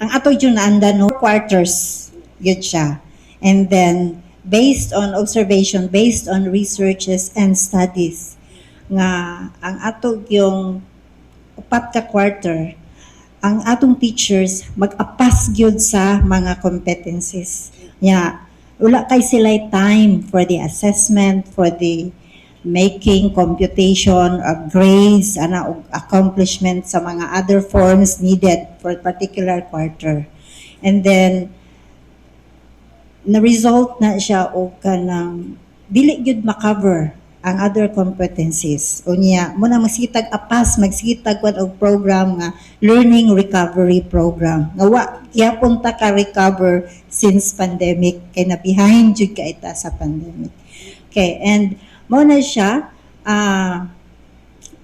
Ang ato jud naandan, no, quarters gyud siya. And then based on observation, based on researches and studies nga ang ato yung upat ka quarter, ang atong teachers mag-apas gyud sa mga competencies. Nya wala kay sila time for the assessment, for the making computation of grades ana og accomplishment sa mga other forms needed for particular quarter. And then na result na siya og kanang dili gyud makover ang other competencies. Unya mo na magsitag apas, magsitag kwan og program nga learning recovery program nga wa gyapon ta ka recover since pandemic kay na behind jud kay ta sa pandemic. Okay, and mo na siya,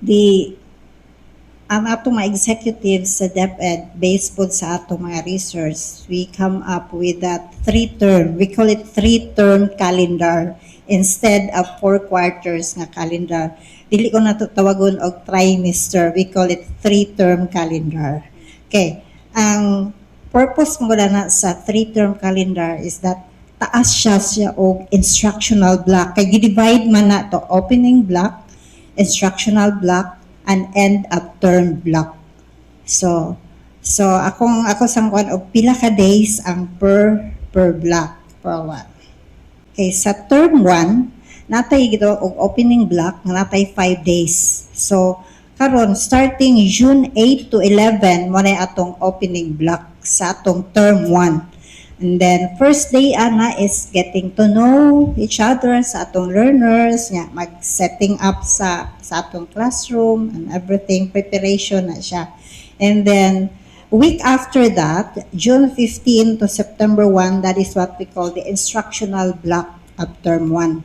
the ang atong mga executives sa DepEd, based po sa atong mga research, we come up with that three-term, we call it three-term calendar instead of four quarters nga calendar. Dili ko na to tawagon og trimester, we call it three-term calendar. Okay, ang purpose mo na sa three-term calendar is that taas siya og instructional block. Kay gi-divide man na to opening block, instructional block, and end of term block. So akong ako sang kuan og pila ka days ang per block per one. Okay, sa term 1, natay gito og opening block nga natay 5 days. So karon, starting June 8 to 11, mo na atong opening block sa atong term 1. And then first day ana is getting to know each other sa atong learners, nya mag-setting up sa atong classroom and everything, preparation na siya. And then week after that, June 15 to September 1, that is what we call the instructional block of term 1.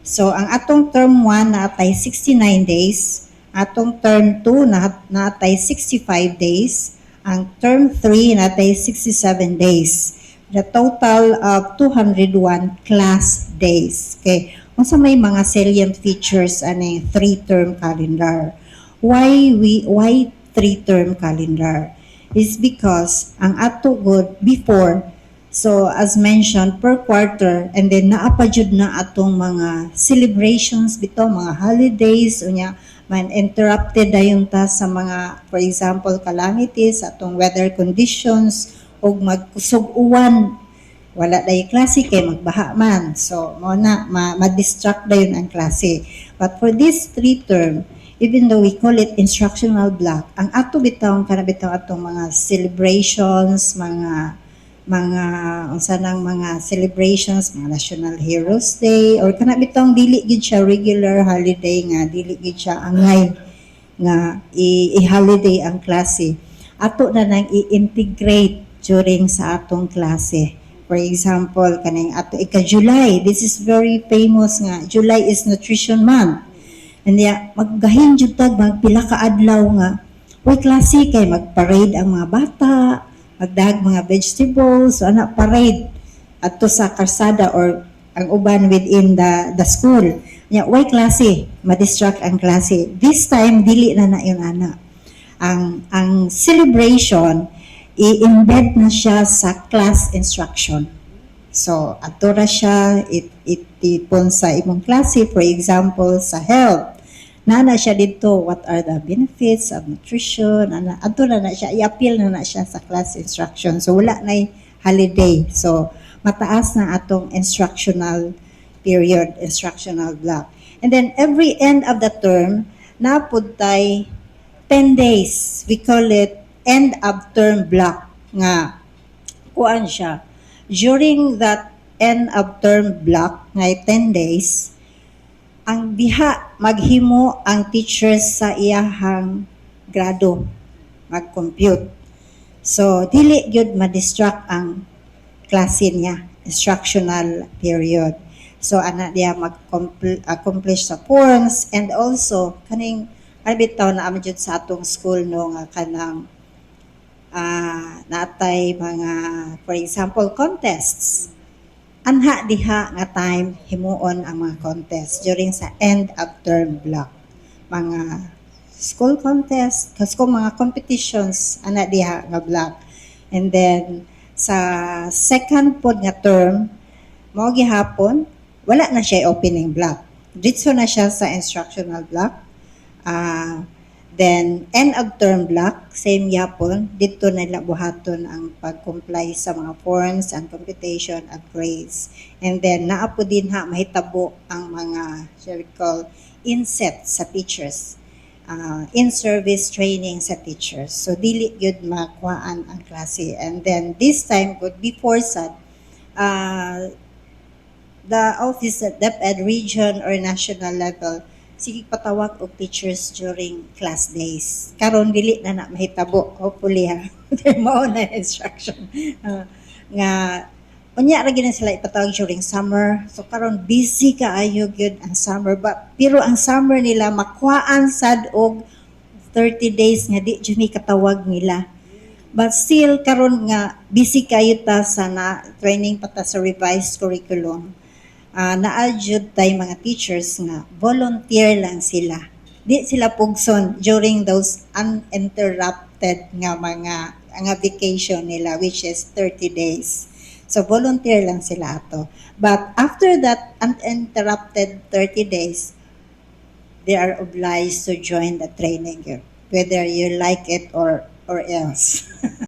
So ang atong term 1 naatay 69 days, atong term 2 na naatay 65 days, ang term 3 naatay 67 days. The total of 201 class days. Okay. Unsa may mga salient features aning three-term calendar? Why three-term calendar? Is because ang ato gud before, so as mentioned, per quarter, and then naa pa jud na atong mga celebrations bitaw, mga holidays, unya man interrupted dayon ta sa mga, for example, calamities, atong weather conditions ug magkusog uwan, wala day klase kay magbaha man. So mo na ma-distract dayon ang klase. But for this three term, even though we call it instructional block, ang ato bitaw kana bitaw atong mga celebrations, mga unsa nang mga celebrations, mga National Heroes Day or kana bitawng dili gid siya regular holiday, nga dili gid siya angay nga i-holiday ang klase, ato na nang i-integrate during sa atong klase. For example, kaning ato ika July, this is very famous nga July is Nutrition Month. And ya, maggahin jud tag magpila ka adlaw nga way klase kay magparade ang mga bata, magdag mga vegetables, so ana, parade adto sa karsada or ang uban within the school. Nya way klase, ma-distract ang klase. This time dili na na yun ana. Ang celebration, i-embed na siya sa class instruction. So, adto ra siya, itipon sa imong klase, for example, sa health. Naa na siya dito, what are the benefits of nutrition, ana, adto na na siya, i-appeal na na siya sa class instruction. So, wala na holiday. So, mataas na atong instructional period, instructional block. And then, every end of the term, napud tay 10 days. We call it end of term block nga kuan siya. During that end of term block nga 10 days, ang diha maghimo ang teachers sa iyahang grado, mag-compute. So dili gyud ma-distract ang klase niya, instructional period. So ana diha mag-accomplish sa forms and also kaning ano bitaw na jud sa atong school, no, nga kanang natay mga, for example, contests. Anha diha nga time himuon ang mga contest during sa end of term block, mga school contest, kasko mga competitions ana diha nga block. And then sa second pod nga term, mao gihapon wala na siya opening block. Diretso na siya sa instructional block. Then end of term block, same gyapon, didto nila buhaton ang pag-comply sa mga forms and computation of grades. And then naa po dinha mahitabo ang mga, shall we call, inset sa teachers. In-service training sa teachers. So dili gyud makuhaan ang klase. And then this time good before sad the office at DepEd region or national level sige patawag og teachers during class days. Karon dili na na mahitabo, hopefully ha. Mao na instruction. Nga unya ra gyud na sila ipatawag during summer. So karon busy kaayo gyud ang summer, but pero ang summer nila makuhaan sad og 30 days nga di jud mi katawag nila. But still karon nga busy kayo ta sa na training pa ta sa revised curriculum. Naa jud tay mga teachers nga volunteer lang sila. Di sila pugson during those uninterrupted nga mga nga vacation nila, which is 30 days. So volunteer lang sila ato. But after that uninterrupted 30 days, they are obliged to join the training, whether you like it or else.